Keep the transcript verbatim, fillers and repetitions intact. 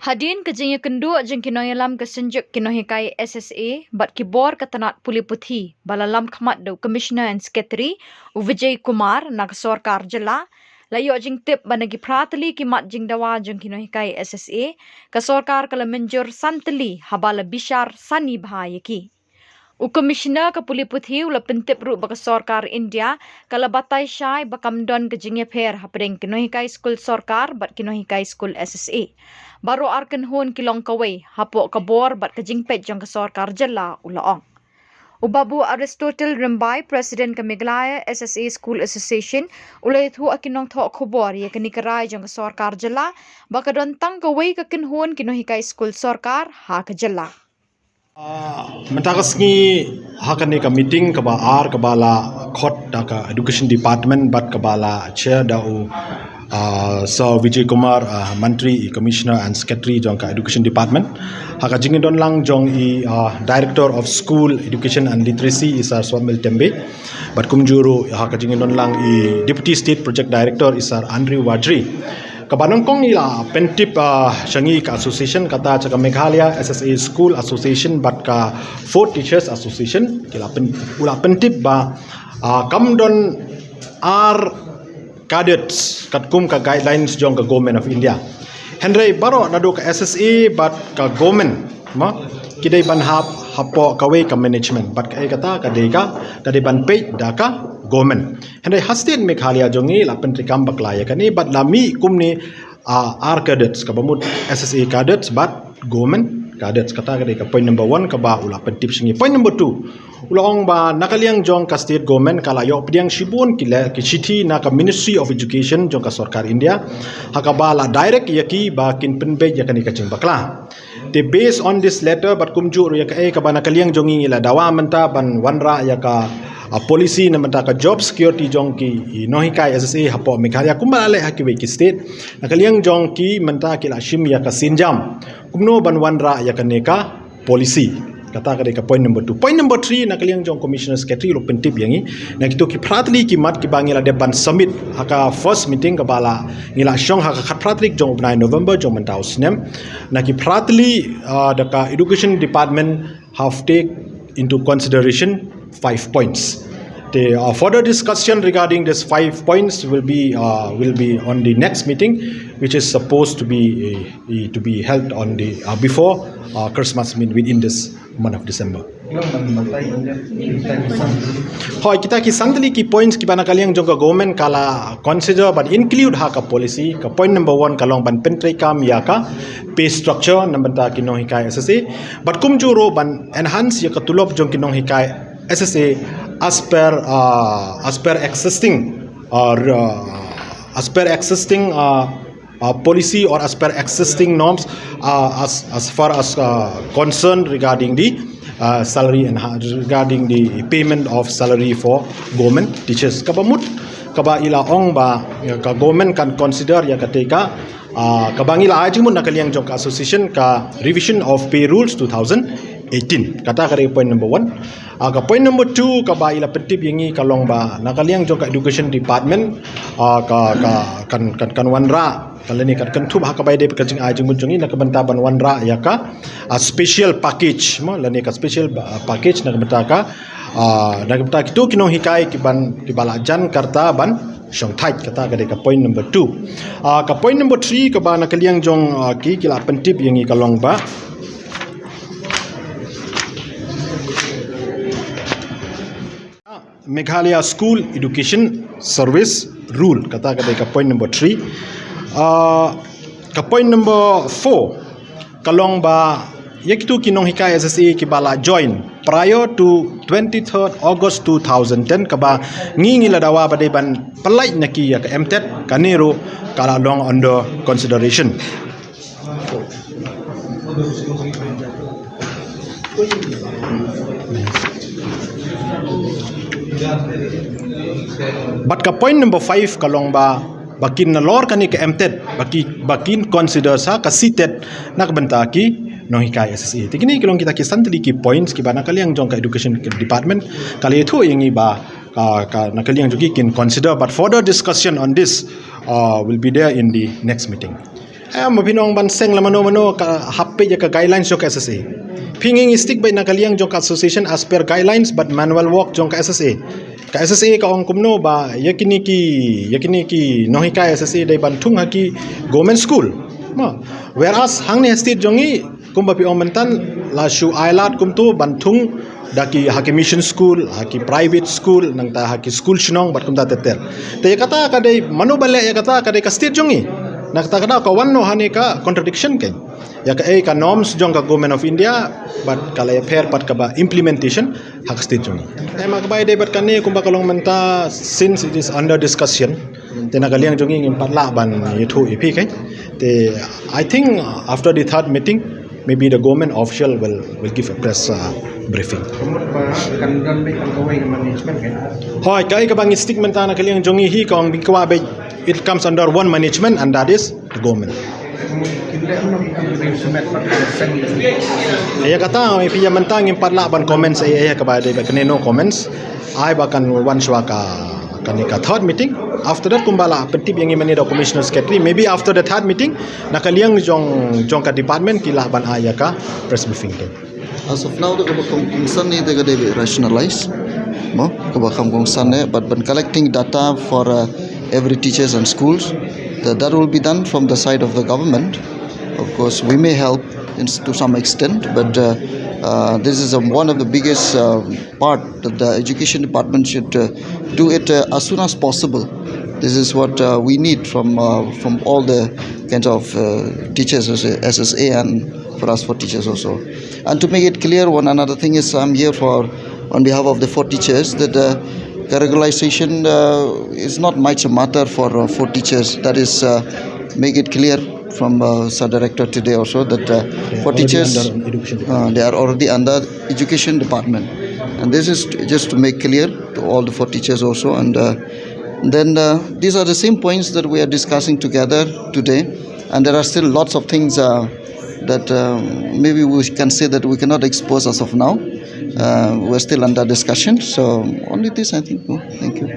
Hadien ka jingïakynduh jong ki nongïalam ka Synjuk ki Nonghikai S S A bad ki bor ka tnat pule puthi ba la lam khmat da u Commissioner and Secretary, u Vijay Kumar, na ka sorkar jylla, la ïoh jingtip ba na ki phra tylli ki mat jingdawa jong ki nonghikai S S A, ka sorkar ka la mynjur san tylli haba la bishar sani bha ïa ki. U Commissioner ka pule puthi u la pyntip ruh ba ka sorkar India ka la batai shai ba kam don ka jingïapher hapdeng ki nonghikai skul sorkar bad ki nonghikai skul S S A. Baroh ar kynhun ki long kawei hapoh ka bor bad ka jingpeit jong ka sorkar jylla, u la ong. U Babu Aristotle Rymbai, President ka Meghalaya S S A School Association, u la ïathuh ha ki nongthoh khubor ïa kane ka rai jong ka sorkar jylla ba ka don tang kawei ka kynhun ki nonghikai skul sorkar ha ka jylla. Ah, mynta ka sngi ha kane ka meeting kaba ar kaba la khot da ka Education Department bad kaba la chair da u, ah, Sir Vijay Kumar, ah, Mantri, i Commissioner and Secretary jong ka Education Department. Ha ka jingdon lang jong i, ah, Director of School Education and Literacy, i Sir Swapnil Tembe. Bad kumjuh ruh ha ka jingdon lang i Deputy State Project Director, i Sir Andrew Wadri. Kaba nyngkong i la pyntip, ah, sha ngi ka association, kata sha ka Meghalaya S S A School Association bad ka Fourth Teachers Association, ki la pyn-, u la pyntip ba, ah, kam don ar cadets katkum ka guidelines jong ka Government of India. Hynrei baroh naduh ka S S A bad ka government, ma, ki dei ban hap hapoh kawei ka management, bad kaei kata ka dei ka, ka dei ban peit da ka government. Hynrei ha state Meghalaya jong ngi la pyntreikam bakla ïa kane bad la mih kumne, ah, ar cadets, kaba mut S S A cadets bad government cadets. Kata ka dei ka point number one kaba u la pyntip sha ngi. Point number two, u la ong ba na ka liang jong ka state government ka la ïoh pdiang shibun ki le-, ki shithi na ka Ministry of Education jong ka sorkar India, ha kaba la direct ïa ki ba kin pynbeit ïa kane ka jingbakla. Te based on this letter bad kumjuh ruh ïa kaei kaba na ka liang jong ngi ngi la dawa mynta ban wanrah ïa ka, ah, policy na bynta ka job security jong ki, i, nonghikai S S A hapoh Meghalaya kumba la leh ha kiwei ki state. Na ka liang jong ki mynta ki la shim ïa ka sienjam kumno ban wanrah ïa kane ka policy. Kata ka dei ka point number two. Point number three, na ka liang jong Commissioner Secretary u la pyntip ïa ngi na kito ki phra tylli ki mat kiba ngi la dep ban submit ha ka first meeting kaba la ngi la shong ha ka khatphra tarik jong u bnai November jong mynta u snem. Na ki phra tylli, ah, da ka Education Department have take into consideration five points. The, uh, further discussion regarding these five points will be, uh, will be on the next meeting, which is supposed to be, uh, to be held on the, uh, before, uh, Christmas, I mean, within this month of December. Hooid, kita ki san tylli ki points kiba na ka liang jong ka government ka la consider bad include ha ka policy. Ka point number one ka long ban pyntreikam ïa ka pay structure na bynta ki nonghikai S S A. Bad kumjuh ruh ban enhance ïa ka tulop jong ki nonghikai S S A as per, uh, as per existing, uh, r-, uh, as per existing, uh, uh, policy or as per existing norms, uh, as, as far as, uh, concerned regarding the, uh, salary and ha-, regarding the payment of salary for government teachers. Kaba mut, kaba i la ong ba, ïa, ka government kan consider ïa kata ka, ah, kaba ngi la ai jingmut na ka liang jong ka association ka revision of pay rules two thousand eighteen. Kata ka dei point number one. Ah, ka point number two kaba i la pyntip ïa ngi ka long ba na ka liang jong ka education department, ah, ka, ka, kan, kan, kan wanrah, ka lane kan kynthup ha kaba ïadei bad ka jingai jingmut jong ngi na ka bynta ban wanrah ïa ka, ah, special package, mo, lane ka special, ah, package na ka bynta ka, ah, na ka bynta kito ki nonghikai kiban, kiba la jan karta ban shongthait. Kata ka dei ka point number two. Ah, ka point number three kaba na ka liang jong, ah, ki, ki la pyntip ïa ngi ka long ba Meghalaya School Education Service Rule. Kata ka dei ka point number three. Ah, ka point number four ka long ba ïa kito ki nonghikai S S A kiba la join prior to twenty-third August two thousand ten, kaba ngi, ngi la dawa ba dei ban pyllait na ki ïa ka M TET, kane ruh ka la long under consideration. Bad ka point number five ka long ba, ba kin nalor kane ka M TET, ba ki, ba kin consider sa ka C TET na ka bynta ki nonghikai S S A. Te kine ki long kita ki san tylli ki points kiba na ka liang jong ka education department ka la ïathuh ïa ngi ba ka, ka na ka liang jong ki kin consider, but further discussion on this, uh, will be there in the next meeting. Em, ma phi nong ban seng la mano mano ka hap peit ïa ka guidelines jong ka S S A. Phi ngi ngi stick beit na ka liang jong ka association as per guidelines bad manual work jong ka S S A. Ka S S A ka ong kumno ba ïa kine ki, ïa kine ki nonghikai S S A dei ban thung ha ki government school. Ma, whereas hangne ha state jong ngi kumba phi ong mynta la shu ai lad kumto ban thung da ki ha ki mission school, ha ki private school, nangta ha ki school shnong bad kumta ter ter. Te ïa kata ka dei mano ba leh ïa kata ka dei ka state jong ngi. Na kata ka daw ka wan noh hangne ka contradiction kein. Ïa kaei ka norms jong ka Government of India bad ka la ïapher pat kaba implementation ha ka state jong ngi. Em, ha kaba ïadei bad kane kumba ka long mynta, since it is under discussion, te na ka liang jong ngi ngim pat lah ban ïathuh ïa phi kein. Te I think after the third meeting, maybe the government official will, will give a press, uh, briefing. Ka mut ba kan don beit tang kawei ka management kein? Hooid, kaei kaba ngi stick mynta na ka liang jong ngi hi ka ong ba kwah beit it comes under one management, and that is the government. Ka mut kin leh kumno ki kam ba symmet bad ka seng? Ïa kata, ïa phi ïa mynta ngim pat lah ban comments, ïa, ïa kaba dei ba kane no comments. Ai ba kan wan shuwa ka, kane ka third meeting. After that kumba la pyntip ïa ngi mynne da commissioner secretary, maybe after the third meeting na ka liang jong, jong ka department ki lah ban ai ïa ka press briefing kein. As of now, the kaba kongsan ne the kaba rationalize. Mo, kaba kongsan ne, but when collecting data for, uh, every teachers and schools, the, that will be done from the side of the government. Of course, we may help in, to some extent, but, uh, uh, this is a, one of the biggest, uh, part that the education department should, uh, do it, uh, as soon as possible. This is what, uh, we need from, uh, from all the kinds of, uh, teachers, S S A, and for us for teachers also. And to make it clear, one another thing is I'm here for, on behalf of the four teachers, that, uh, the regularization, uh, is not much a matter for, uh, four teachers. That is, uh, make it clear from, uh, sub director today also that, uh, for teachers, uh, they are already under education department, and this is just to make clear to all the four teachers also. And, uh, then, uh, these are the same points that we are discussing together today, and there are still lots of things, uh, that, uh, maybe we can say that we cannot expose as of now. Uh, we're still under discussion, so only this, I think. Oh, thank you.